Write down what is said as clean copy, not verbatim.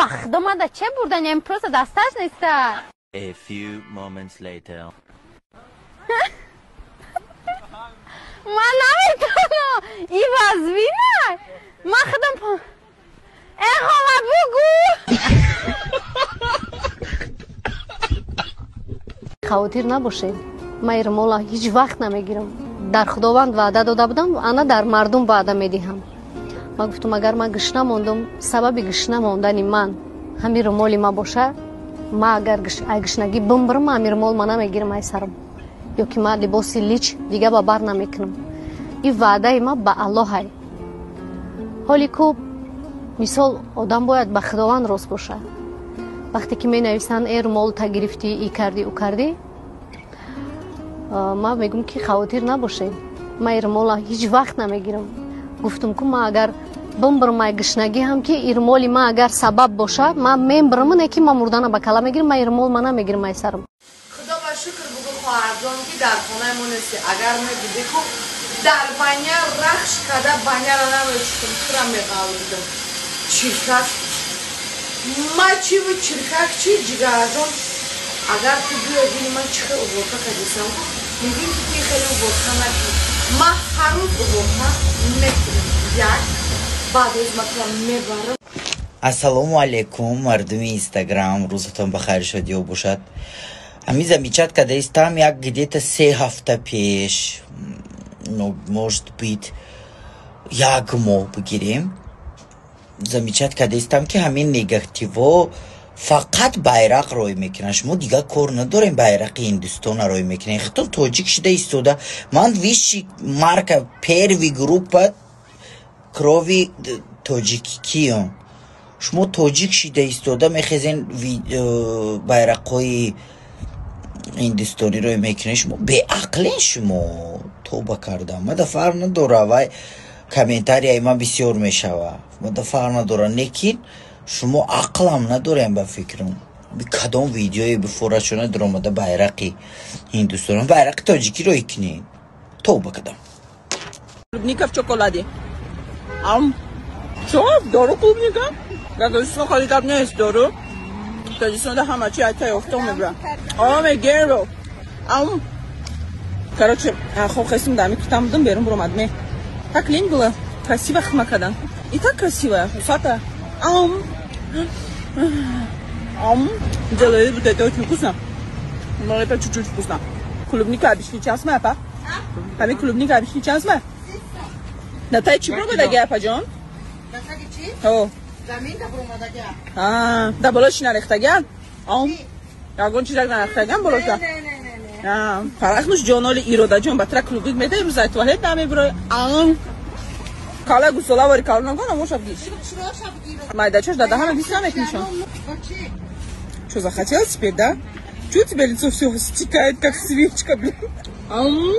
Ба худо мада че бурданем, просто дасташ неста. A few moments later. Ман наметавонам. И вазвина. Ман худам э хола бугу. Хавотир набошед. Ман ирмола ҳеҷ вақт намегирам. Дар Худованд ваъда дода будам, ана дар мардум ваъда медиҳам. Ман гуфтам, агар ман гушна мондам, сабаби гушна мондани ман ҳамин румоли ма боша, ма агар ай гушнагӣ бимбирам, ҳамин румол ма намегирам ай сарам. Ё ки ман либоси лич дига ба бар намекунам. Ин ваъдаи ма ба Аллоҳай. Ҳоли ку мисол одам бояд ба Худованд рост боша. Вақте ки менависанд, э румол та гирифтӣ, и кардӣ, ӯ кардӣ, ман мегӯм ки хавотир набошед. Ман ирмола ҳеҷ вақт намегирам. Гуфтам ку ман агар бимбирам ай гушнагӣ ҳам ки ирмоли ман агар сабаб боша, ман мембирам, не ки ман мурдана ба кала мегирам, ман ирмол ма намегирам ай сарам. Худо ба шукр бугу хоҳарҷон ки дар хонаи мо нести. Агар мебиди ку дар баня рахш карда баняра намечутам, тура меғалидам. Чиркак ма чиву чиркак чи ҷигарҷон, агар ту биёй бини ман чӣ хел уборка кардисам, мегӯем ки ти хеле уборка накунӣ. Ман ҳар рӯз уборка мекунам. Як баъд рӯз ма тура мебарам. Ассалому алайкум, мардуми Инстаграм, рӯзатон ба хайр шодиё бошад. Ҳамин замечать кардаистам, як где-то 3 ҳафта пеш, ну, может быть, як моҳ бигирем, замечать кардаистам, ки ҳамин негативо фақат байрақ рой мекунанд. Шумо дигар кор надорем, байрақи Ҳиндустона рой мекунем. Хитон тоҷик шида истода. Ман высший марка, первый группа крови тоҷикикиём. Шумо тоҷик шида истода мехезен, байрақҳои ҳиндустониро мекунед. Шумо беақлен, шумо. Тоба кардам, мада фарқ надора, вай комментарияи ман бисёр мешава, мада фарқ надора, лекин шумо ақлам надорем. Ба фикрам, кадом видеое бифорашона даромада байрақи Ҳиндустон, байрақи тоҷикиро икунед. Тоба кардам. Клубника в шоколаде. Ам. Чо? Дору клубника? Дар Тоҷикистон холи гап нест дору. Тоҷикистонда ҳама чи айтай офтоб мебра. Аме геро. Ам. Короче, хоб хестим, дами кутам будам, берун буромадме. Так лень было. Красиво хма кадан. И так красивая. Усата. Ам. Ам. Делаю вот это очень вкусно. Но это чуть-чуть вкусно. Клубника обычный час ма, па? Ҳамин клубника обычный час ма? На тай чӣ буромадаги, апаҷон? О. Да боло чӣ нарехтаган? Ам. Ягон чизак нарехтаган болоша? Фарахнуш ҷоноли иродаҷон ба тра клубник медаи, рӯзай туалет намебурой. Ам. Кала гусола вори калон нагона моша бгир. Майдачош да даҳана бис намекунишон. Что, захотелось теперь, да? Чё у тебя лицо все стекает, как свечка, блин? Ам.